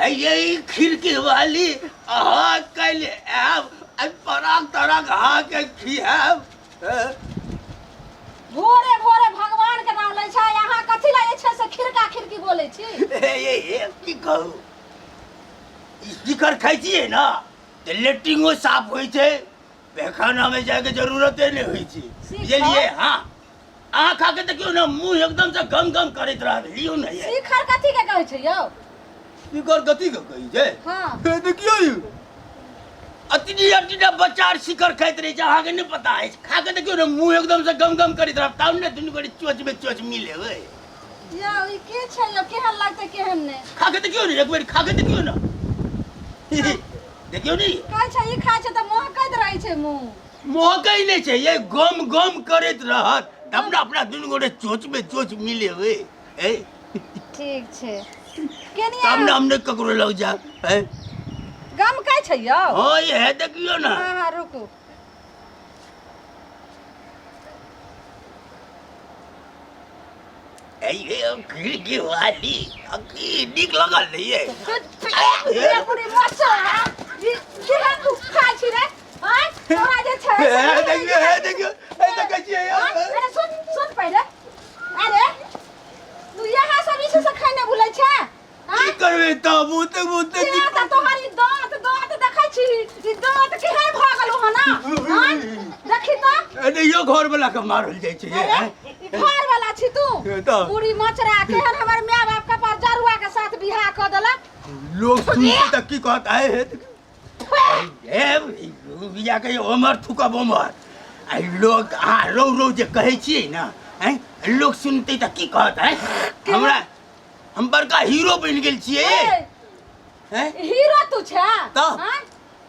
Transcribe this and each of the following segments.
हे ये खिड़की वाली, अहाँ काल्हि आयब आ पराग तराग अहाँके खियाएब। भोरे भोरे भगवान के नाम लै छै, अहाँ कथी लए जे छै से खिड़का खिड़की बोलै छी? हे ये हे की कहू, ई शिखर खाइ छियै ने तऽ लेट्रिनो साफ होइ छै, पैखानामे जायके जरूरते नहि होइ छै। शिखर? बुझलियै? हँ, अहाँ खा के देखियौ ने, मुँह एकदम से गम गम करैत रहत। लियौ ने ये। शिखर कथी के कहै छै यौ? शिखर कथी के कहै छै? हँ। हे देखियौ, यौ अतनी अतनी बच्चा आर शिखर खाइत रहै छै, अहाँके नहि पता अछि। खा के देखियौ ने, मुँह एकदम से गम गम करैत रहत, तब ने दुनू गोटे चोच में चोच मिलेबै। यौ, ई के छै यौ? केहन लगतै केहन नहि? खा के देखियौ ने, एक बेर खा के देखियौ ने, देखियौ ने। कहै छै ई खाइ छै तऽ महकैत रहै छै मुँह। महकै नहि छै ये, गम गम करैत रहत, तब ने अपना दुनू गोटे चोच में चोच मिलेबै। ए ठीक छै, केनिया तब ने हम नहि ककरो लग जायब। ए गम कहै छै यौ? हँ, इएह देखियौ ने। हँ हँ, रुकू। खिड़की वाली, की नीक लगल नहीं ये? खाइ छी रे? आँय, तोरा जे छै से हे देखियौ, हे देखियौ, हे देखै छियै। अरे सुन, सुन पहिले। अरे तू यहाँ सब जे छै से खाइ नहि भूलै छै? की करबै तऽ बहुते बहुते। किया तऽ तोहर ई दाँत दाँत देखै छी, ई दाँत केहन भऽ गेलौ हन? आँय, देखी तऽ। अरे यो घर वाला के मारल जाइ छै ये। अरे ई घर वाला छी तू? तऽ। पूरी मचरा केहन हमर माय बाप के पास जरुआ के साथ बियाह कऽ देलक। लोग सुनते तऽ की कहत? आए हे हे बिया के ओमर थुकब ओमर आ लोग अहाँ रौ रौ जे कहै छियै ने, आँय, लोग सुनतै तऽ की कहत? आँय, हमरा हम बड़का हीरो बनि गेल छियै। ए, हैं? हीरो तू छै? तऽ? आँय?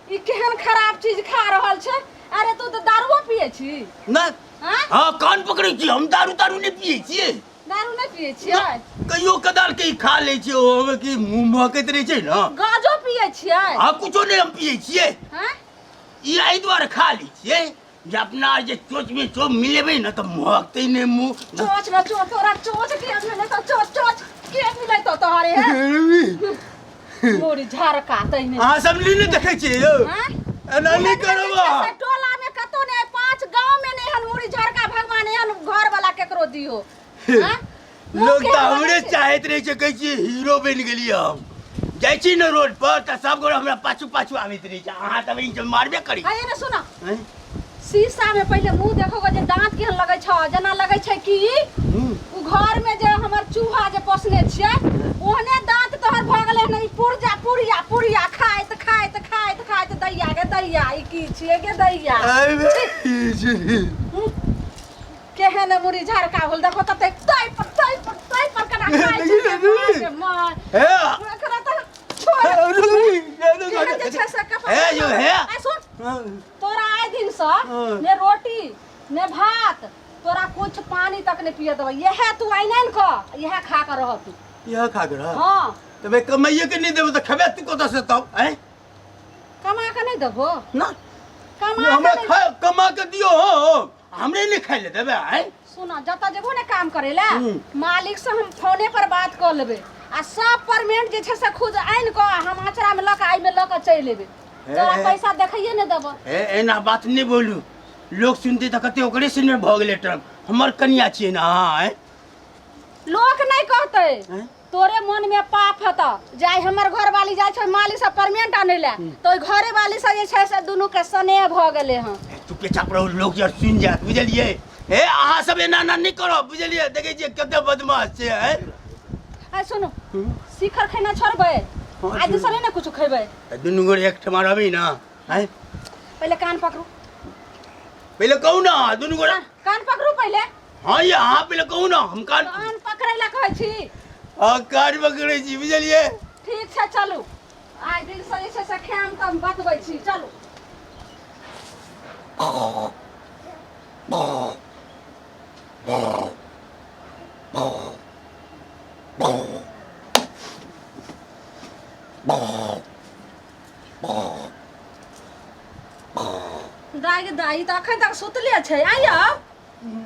ई केहन खराब चीज खा रहल छै? अरे तू तऽ दारुओ पियै छी? नहि। आँय? हँ, कान पकड़ै छी, हम दारू तारू नहि पियै छियै। दारू नहि पियै छियै? कहियो कदाल के ई खा लै छियै, ओहोमे की मुँह महकैत रहै छै ने। गाजो पियै छियै? हँ, कुछो नहि हम पियै छियै। आँय? ई एहि दुआरे खा लै छियै जे अपना जे चोच में चोच मिलेबै ने तऽ महकतै नहि मुँह। चोच में चोच, तोरा चोच के मिले तो चोच चोच के मिले तो तोहरे है मोरी झरका तैने। अहाँ सब नहीं ने देखै छियै यौ? आँय? एना नहि करब अहाँ। से टोला में कतौ ने, पांच गांव में नहीं हन मुड़ी झरका, भगवान एहन घर वाला केकरो दियो। आँय? मुँह लोग केहन तऽ हमरे लगै छै? चाहैत रहै छै, कहै छियै हीरो बनि गेलियै हम। जाइ छी ने रोड पर तऽ सब गोरे हमरा पाछू पाछू आबैत रहै छै। अहाँ तऽ ई मारबे करी। आइए ने, सुना। आँय? शीशा में पहिले मुंह देखो जे दांत केहन लगै छ, जेना लगै छै कि उ घर में जे हमर चूहा जे पोसने छियै ओहने दांत तोहर भऽ गेलै हन। ई पुरजा पुरिया पुरिया खाइत खाइत खाइत खाइत दैया गे दैया, ई की छियै गे दैया? केहन मुड़ी झरका होल देखो तते, तै पर तै पर तै पर केना खाइ छै गे माँ गे माँ। हे एकरा तऽ छोड़, केहन जे छै से कपार। हे यो हे। आइ सुन, तोरा आइ दिन से ने रोटी ने भात, तोरा कुछ पानी तक नहीं पिए देबै। इएह तू आनि आनि कऽ इएह खा कऽ रह तू। इएह खा के रह? हाँ। तऽ भाई कमाइए के नहि देबै तऽ खेबै तू कतऽ से तब? आँय, कमा कऽ नहि देबो? ना। कमा हमरा कऽ नहि खा कमा के दियौ। हो, हमरे नहि खाइ लए देबै? आँय, सुन, जतऽ जेबो ने काम करे लए, मालिक से हम फोने पर बात कऽ लेबै आ सब परमेंट जे छै से खुद आनि कऽ हम आचरा में लऽ कऽ एहिमे लऽ कऽ चलि एबै। तोरा पैसा देखैए नहि देबो। ए एना बात नहि बोलू, लोग सुनते तऽ कते ओकरे से ने भऽ गेलै ट्रम्प। हमर कनिया छियै ने अहाँ? आँय, लोक नहि कहतै। आँय? तोरे मन में पाप हेतौ जे आइ हमर घरवाली जाइ छै मालिक से परमेंट आनै लए तऽ ओहि घरे वाली से जे छै से दुनू के स्नेह भऽ गेलै हँ। ए, चुपे चाप रहू, लोग यार सुनि जायत, बुझलियै? हे, अहाँ सब एना एना नहि करब, बुझलियै? देखै छियै कते बदमाश छै। आँय, आइ सुनू, शिखर खैना छोड़बै? हँ, आइ दोसरे ने कुछ खैबै। तऽ दुनू गोरे एकठमा रहबै ने? आँय, पहिले कान पकड़ू। पहिले कहू ने दुनू गोरे। कान पकड़ू पहिले। हाँ ये, अहाँ पहिले कहू ने, हम कान कान पकड़ै लए कहै छी। हाँ, कान पकड़ै छी, बुझलियै? ठीक छै, चलू। आइ दिन से जे छै से खायम तऽ हम बतबै छी, चलू। दाइ गे दाइ, तऽ अखन तक सुतले छै। आइ यौ,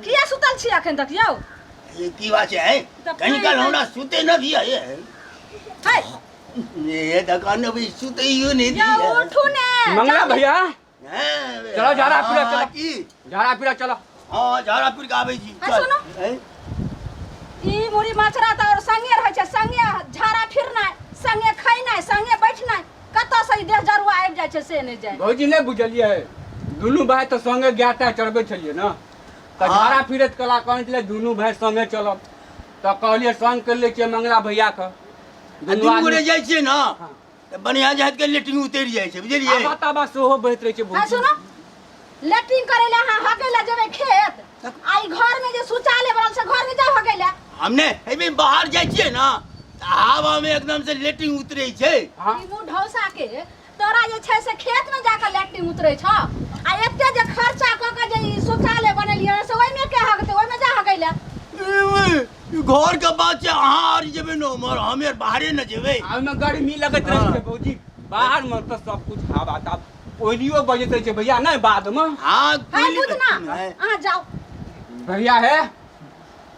किया सुतल छी अखन तक यौ? ये की बात छै? तऽ कहीं काल हमरा सुते न दिया ये। है, ये दुकान अभी सुतैयो नहीं यौ दिया। उठू ने। मंगला जाउ ने। भैया। हैं, चलो, झाड़ा फिरा, हाँ, चलो। की? झाड़ा फिरा चलो। हाँ, झाड़ा फिर के आबै छी। हाँ, चल। सुनो। हैं? ई मुड़ी मचरा तऽ और संगे रहै छै, संगे झाड़ा फिरनाइ, संगे खैनाइ, संगे बैठनाइ, कतऽ से ई देह जरुआ आबि जाइ छै से नहि जाय। भौजी नहि बुझलियै, दुनू भाय तऽ संगे गाय ताय चढ़बै छलियै ने, तऽ हाँ। झाड़ा फिरैत कला कहने छलै दुनू भाय संगे चलब, तऽ कहलियै संग करि लै छियै मंगला भैयाके। आ दुनू दुनू गोरे आदमी जाइ छियै ने हाँ। तऽ बढ़िआँ जाइत के लेटरिंग उतरि जाइ छै, बुझलियै? आबा ताबा सेहो बहैत रहै छै आ भौजी। सुनो, लेटरिन करै लए अहाँ हगै लए जेबै खेत, आ ई घर में जे शौचालय बनल छै घर में जाउ हगै लए। हम ने एहिमे बाहर जाइ छियै ने तऽ हवा में एकदम से लेटरिंग उतरै छै। हाँ। ई मुँह ढौसा के तोरा जे छै से खेत में जाके लेटरिन उतरै छौ, आ एते जे खर्चा कऽ के जे ई शौचालय बनेलियै से ओहिमे के हगतै? ओहिमे जा हगै लए। ई घर के बात छै, अहाँ आर जेबै ने उम्हर, हम आर बाहरे ने जेबै। आ ओहिमे गर्मी लगैत रहै छै भौजी, बाहर मे तऽ सब कुछ हवा ताब कोयलियो बजैत रहै छै भैया, नहि बाध मे? हाँ, है कोयली बुझना, हैं। अहाँ जाउ। भैया हे,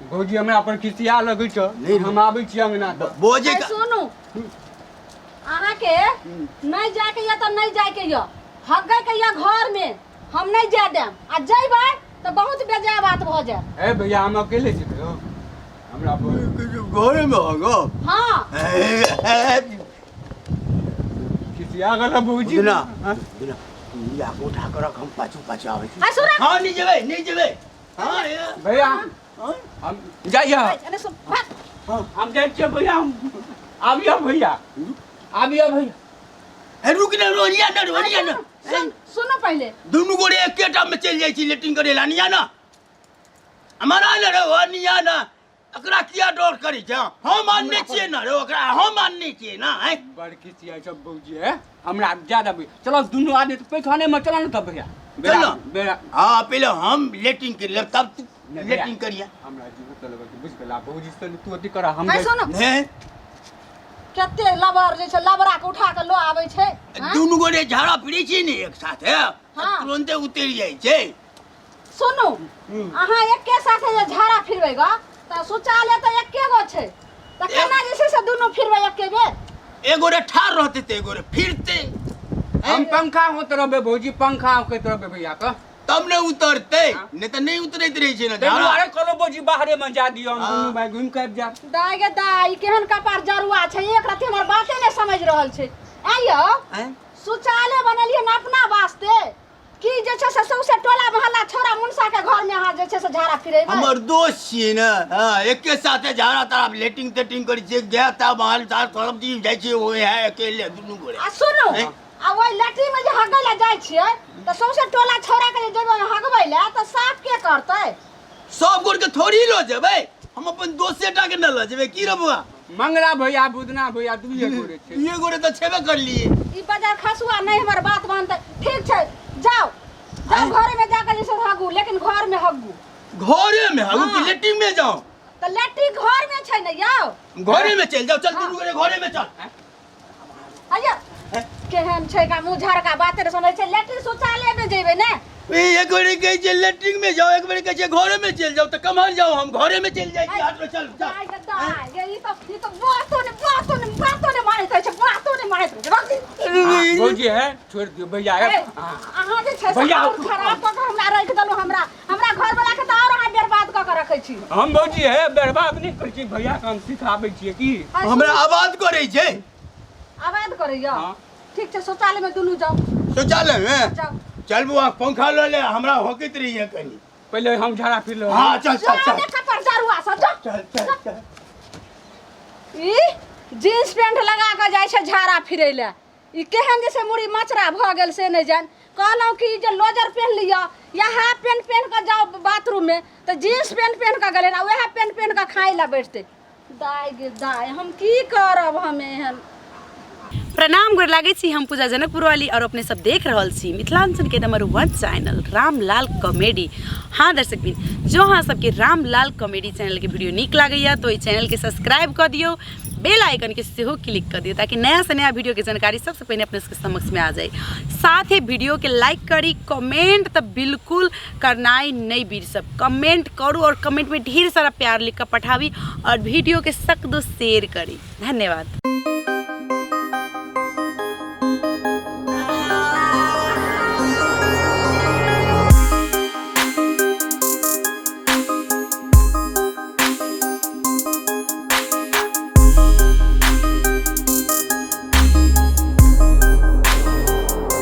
भौजी हमरा पर खिसिया लगै छ। नहि। हम आबै छी अंगना तऽ। बोझे है सुनू, अहाँके नहि जायके यऽ तऽ नहि जायके यऽ, हगै के यऽ घर में, हम नहि जाय देब, आ जैबै तऽ बहुत बेजाय बात भऽ जायत। हे भैया, हम अकेले जेबै हौ, हमरा घरे में होगो। हाँ। खिसिया गेल भौजी। बुझना। हाँ? बुझना, मिया को उठा कर रख, हम पाछू पाछू आबै छी। है सुन। हाँ, नहीं जेबै, नहीं जेबै। हाँ, ये। भैया। हाँ? हम जाइए। अरे सुन, भाग। हम जाइ छियै भैया, हम आबियौ भैया, आबियौ भैया। हे, रुक ने, रोनिया ने, रोनिया ने। सुन, सुनो पहिले। दुनू गोरे एकेटा में चलि जाइ छी लेटिंग करे ला। निया ना हमारा ने रे, ओ निया ना, एकरा किया डर करै छै? हम आनने छियै ने रे ओकरा, हम आनने छियै ना, आँय? बड़ खिसियाइ सब भौजी है हमरा ज्यादा बुझ। चलो दुनू आदमी तऽ पैखाने में चलो ने तब भैया। चल ना। बेरा। हाँ, पहिले हम लेटिंग कर लेब तब तू नहीं, भैया। लेटिंग करिया। हमरा जीव तऽ लगै छै, बुझि गेला भौजी से तू अथी कर, हम है सुनो। ने कते लबर जे छै लबरा के उठा के लो आबै छै, आँय? दुनू गोरे झाड़ा फिरै छी ने एक साथ है, हाँ। तुरंते उतरि जाइ छै। सुनू, अहाँ एके साथे जे झाड़ा फिरबै ग तऽ शौचालय तऽ एके गो छै, तऽ केना जे छै से दुनू फिरबै एके बेर? एक गोरे ठाढ़ रहतै तऽ एक गोरे फिरतै। हम पंखा होत रहबै भौजी, पंखा होइत रहबै भैया के, तब ने उतरतै। हाँ। नहि तऽ नहि उतरैत रहै छै ने ताहि झाड़ा। दुआरे कहलहुँ भौजी बाहरे मे जा दियौ, हम हाँ। दुनू भाय घुमि कऽ आबि जायब। दाय गे दाय, ई केहन कपार जरुआ छै, एक रति हमर बाते नहि समझ रहल छै। आँय यौ, आँय? शौचालय बनेलियै ने अपना वास्ते कि जे छै से सौंसे टोला मोहल्ला छौड़ा मुनसा के घर में अहाँ जे छै से झाड़ा फिरेबै? हमर दोस्त छियै ने, हाँ, एके साथे झाड़ा ताड़ा लेटिंग तेटिंग करै छियै, गाय ता माल ताल सब चीज जाइ छियै, ओहे है अकेले दुनू गोरे। आ सुनू, हैं? आ ओहि लैट्रिन में जे हगै लए जाइ छियै तऽ सौंसे टोला छौड़ा के जे जेबै हगबै लए तऽ साफ के करतै? सब गोर के थोड़ी लऽ जेबै, हम अपन दोस्ते टा के न लऽ जेबै की रे बौआ? मंगला भैया, बुदना भैया दुइए गोरे छै। दुइए गोरे तऽ छेबे करलियै। ई बाजार खसुआ नहि हमर बात मानतै। ठीक छै, जाउ जाउ। आँय? घरे में जाके जे छै से हगू, लेकिन घर में हगू। घरे में हगू कि हाँ। लेट्रिन में जाओ? तऽ लैट्रिन घर में छै ने यौ। घरे में चलि जाओ, चल दुनू गोरे घरे में चल। आइयो केहन छै का मुँह झरका, बाते नहि सुनै छै। लैट्रिन शौचालय में जेबै ने? ए, एक बेर कहै छै लेट्रिन में जाओ, एक बेर कहै छै घरे में चलि जाओ, तऽ कम्हर जाओ? हम घरे में चलि जाइ छी, हाथ में चल चल। दाय गे दाय गे, ई तऽ बातो ने बातो ने बातो ने मानैत रहै छै, बातो ने मानैत रहै छै। बात हाँ, भौजी है छोड़ि दियौ भैया है। ए, हाँ। अहाँ जे छै से भैया, आओर खराब कऽ कऽ हमरा राखि देलहुँ, हमरा हमरा घरवला के तऽ आओर अहाँ बर्बाद कऽ कऽ रखै छी। हम भौजी है बर्बाद नहि करै छी भैया के, हम सिखाबै छियै की। आइ हमरा आवाज करै छै। आवाज करैया? हाँ। ठीक छै, शौचालय में दुनू जाउ। शौचालय में जाउ। चल बौआ, पंखा लऽ ले, हमरा होकैत रहिए कनी। पहिले हम झाड़ा फिर लो। हाँ, चल चल चल। जाने कपर जरुआ सँ जा। चल चल चल। ई जींस पैंट लगा कऽ जाइ छै झाड़ा फिरै लए, ई केहन जे से मुड़ी मचरा भऽ गेल से नहि जान। कहलहुँ कि जे लोजर पेन्ह लिअ या हाफ पैंट पेन्ह कऽ जाउ बाथरूममे, तऽ जींस पैंट पेन्ह कऽ गेलै आ वएह पैंट पेन्ह कऽ खाइ लए बैठतै। दाय गे दाय, हम की करब हम एहन? प्रणाम, गोर लागै छी। हम पूजा जनकपुर वाली और अपने सब देख रहल छी मिथिलांचल के नंबर 1 चैनल रामलाल कॉमेडी। हाँ दर्शक बिन, जो अहाँ सबके रामलाल कॉमेडी चैनल के वीडियो नीक लागैया तो एहि चैनल के सब्सक्राइब कऽ दियौ, बेल आइकन के सेहो क्लिक कऽ दियौ, ताकि नया से नया वीडियो के जानकारी सबसे पहिने अपने सबके समक्ष में आ जाए। साथ ही वीडियो के लाइक करी, कमेंट तऽ बिल्कुल करनाइ नहीं बीर, सब कमेंट करू और कमेंट में ढेर सारा प्यार लिख कऽ पठाबी और वीडियो के सक दो शेयर करी। धन्यवाद।